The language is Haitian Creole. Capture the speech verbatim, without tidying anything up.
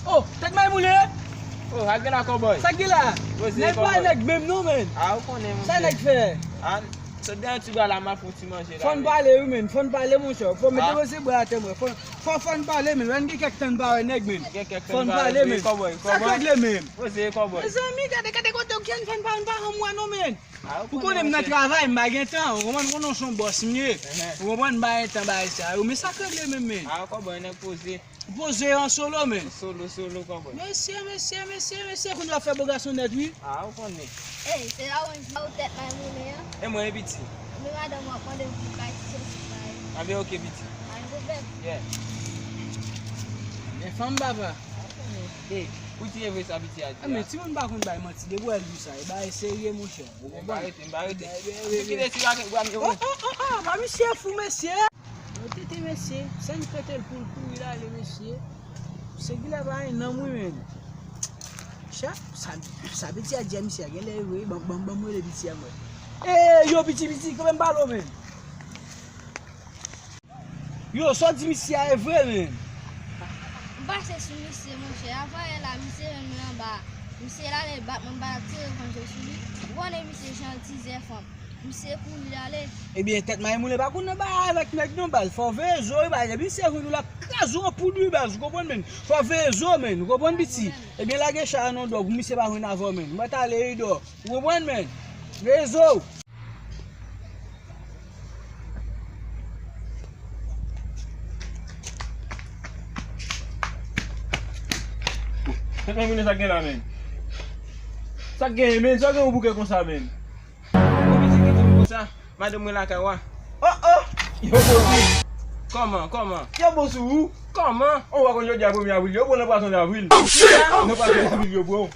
Oh, tèt may moule. Oh, sa k gen la, kòbòy? Sa k gen la? Poze, nèg pa kòbòy. Nèg menm non, men. Ah, ou konnen, monchè. Sa nèg fè? Ah, sot dèyè ti bwa la, m ap fè yon ti manje la. Fò n pale, wi, men. Fò n pale, monchè. Fò mete poze bwa atè, mwen. Fò, fò, fò n pale, men. Wè n gen kèk tan n pa wè nèg, men. Gen kèk tan n pa wè, men. Fò n pale, men. Kòbòy, kòbòy. Sa k regle, men? Poze, kòbòy. Mezanmi, gade, gade kote w gen fè n pa, n pa janm wè non, men. Ah, ou konnen, monchè. Ou konnen m nan travay, m pa gen tan. Ou konprann, konnen w se yon bòs m ye. Ou konprann, m pa gen tan bagay sa yo. Men sa k regle menm, men. Ah, kòbòy, nèg poze. Poze an solo, men. Solo, solo, kòbòy. Mesye, mesye, mesye, mesye, kounye a w ap fè bo gason nèt, wi. Ah, ou konnen. Ey, se la ou menm ki ba ou tèt may moulen an. E mwen, e piti. Men madanm ou ap mande m pou bay ti sòs bay. Anben, oke, piti. Pa gen pwoblèm. Yeah. Men fanm, papa. Ah, ou konnen. Ey, ou di e vre sa piti a di a. Ah, men timoun pa konn bay manti, depi w wè l di w sa, e bagay serye, monchè. Ou konprann? M pa rete, m pa rete. Ou kite ti bagay, bwa m yo. Oh, oh, oh, oh, pa misye fou, mesye. Yo tete mesye, sèn prete l pou l kouri l ale mesye. Se gilè pa gen nanm wi men. Chè, sa, sa piti a di a misye a genlè e vre, ban, ban, ban m rele piti a mwen. Ey, yo piti, piti, kanpe m pale w men. Yo, sa w di misye a e vre men. M pase sou misye monchè, avan yè la misye jwenn mwen anba. Misye l ale bat mwen, m pa t ap tire konn je sou li. Ou konnen misye jan l tizè fanm. Misye kouri l ale. Ebyen, tèt may moulen pa konn nan bagay avèk nèg non baz. Fò w veye zo wi baz. Depi misye jwenn ou l ap kraze w an poud wi baz. Ou konprann men. Fò w veye zo men. Ou konprann piti? Ebyen, lage chay an nan dò pou misye pa jwenn avè w men. Mwen t ale wi dò. Ou konprann men. Veye zo w. Tèt may moulen sa k gen la men. Sa k gen men. Sa k gen yon bouke konsa men. Ou piti ki di m konsa, madanm mwen lakay ou a. Oh, oh! Yo bon sou ou. Kòman, kòman? Yo bon sou ou. Kòman? Ou pa konn jodi a premye avril, yo pran nan pwason davril. Nan pwason davril yo pran.